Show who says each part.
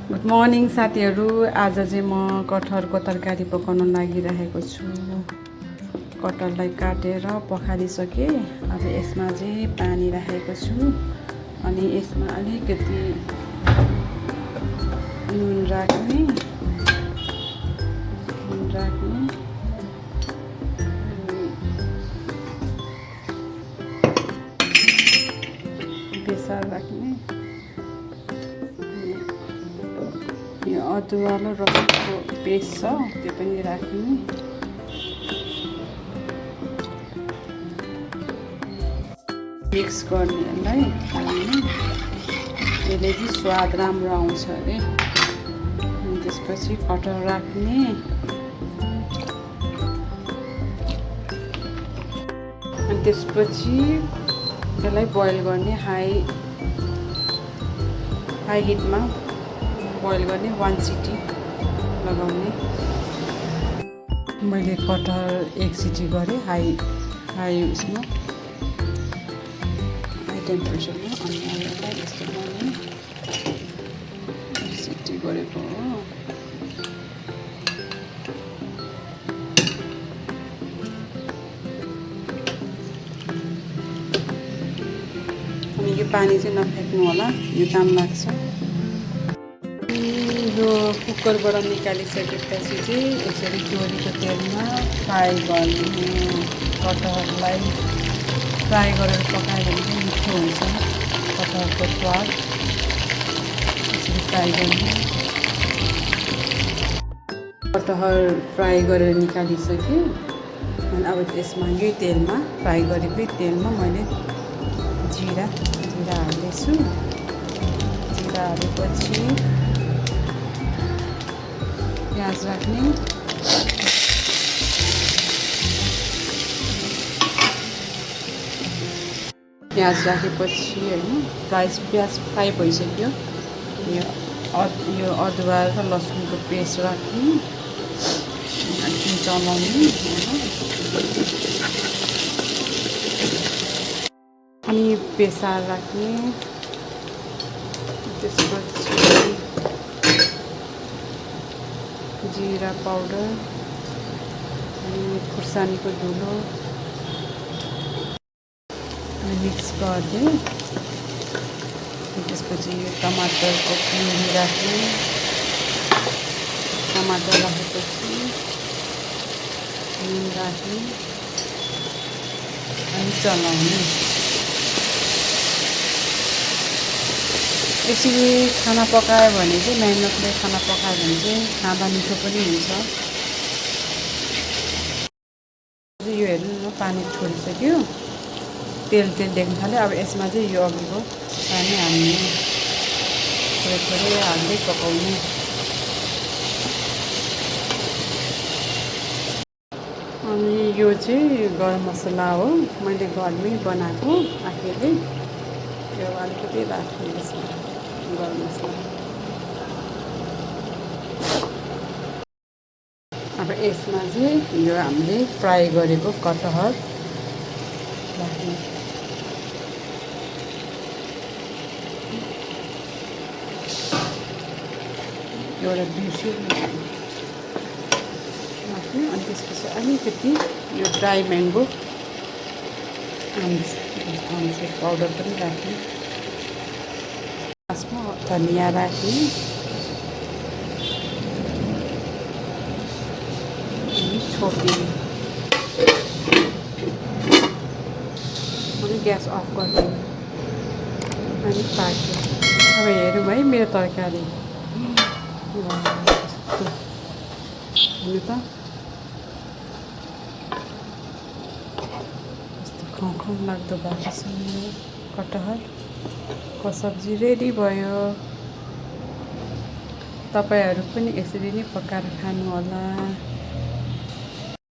Speaker 1: Good morning साथीहरू। आज चाहिँ म कटहरको तरकारी पकाउन लागिरहेको छु। कटहरलाई काटेर पखालिसकेँ। अब यसमा चाहिँ पानी राखेको छु अनि यसमा अलिकति नुन राख्ने बेसार राख्ने, यो अदुवा र रसुनको पेस्ट छ त्यो पनि राख्ने, मिक्स गर्ने यसलाई हाल्ने। यसले चाहिँ स्वाद राम्रो आउँछ अरे। अनि त्यसपछि कटहर राख्ने, अनि त्यसपछि यसलाई बोइल गर्ने, हाई हिटमा बोइल गर्ने, 1 सिटी लगाउने। मैले कटहर 1 सिटी गरेँ हाई उसमा, हाई टेम्परेचरमा। अनि यसलाई यस्तो गर्ने, 1 सिटी गरेको हो। अनि यो पानी चाहिँ नफ्याँक्नु होला, यो काम लाग्छ। यो कुकरबाट निकालिसकेपछि चाहिँ यसरी डोरीको तेलमा फ्राई गर्ने। कटहरलाई फ्राई गरेर पकायो भने चाहिँ मिठो हुन्छ कटहरको स्वाद। यसरी फ्राई गर्ने। कटहर फ्राई गरेर निकालिसकेँ। अनि अब त्यसमा यही तेलमा, फ्राई गरेकै तेलमा मैले जिरा हाल्दैछु। जिरा हालेपछि प्याज राख्ने, प्याज राखेपछि होइन प्याज फ्राई भइसक्यो। यो अदुवा र लसुनको पेस्ट राख्ने, अनि चलाउने अनि बेसार राख्ने। त्यसपछि जिरा पाउडर अनि खुर्सानीको धुलो मिक्स गर्दै, त्यसपछि यो टमाटरको प्युरी राख्ने। टमाटर राखेपछि नुन राख्ने अनि चलाउने। यसरी खाना पकायो भने चाहिँ, मेहनतले खाना पकायो भने चाहिँ खाँदा मिठो पनि हुन्छ। यो हेर्नु न, पानी छोडिसक्यो, तेल देख्न थाल्यो। अब यसमा चाहिँ यो अघिको पानी हाल्ने, थोरै हाल्दै पकाउने। अनि यो चाहिँ गरम मसला हो, मैले घरमै बनाएको आफैले। यो अलिकति राख्ने यसमा गरम मसला। अब यसमा चाहिँ यो हामीले फ्राई गरेको कटहर राख्ने। एउटा बिर्स्यो राख्ने। अनि त्यसपछि अलिकति यो ड्राई म्याङ्गो आमचुर पाउडर पनि राख्ने। लास्टमा धनिया राख्ने अनि छोपिने। अनि ग्यास अफ गरिदिने अनि पाक्यो। अब हेरौँ है मेरो तरकारी। हेर्नु त, कस्तो खौ लाग्दो भएको छ मेरो कटहरको सब्जी रेडी भयो। तपाईँहरू पनि यसरी नै पकाएर खानु होला।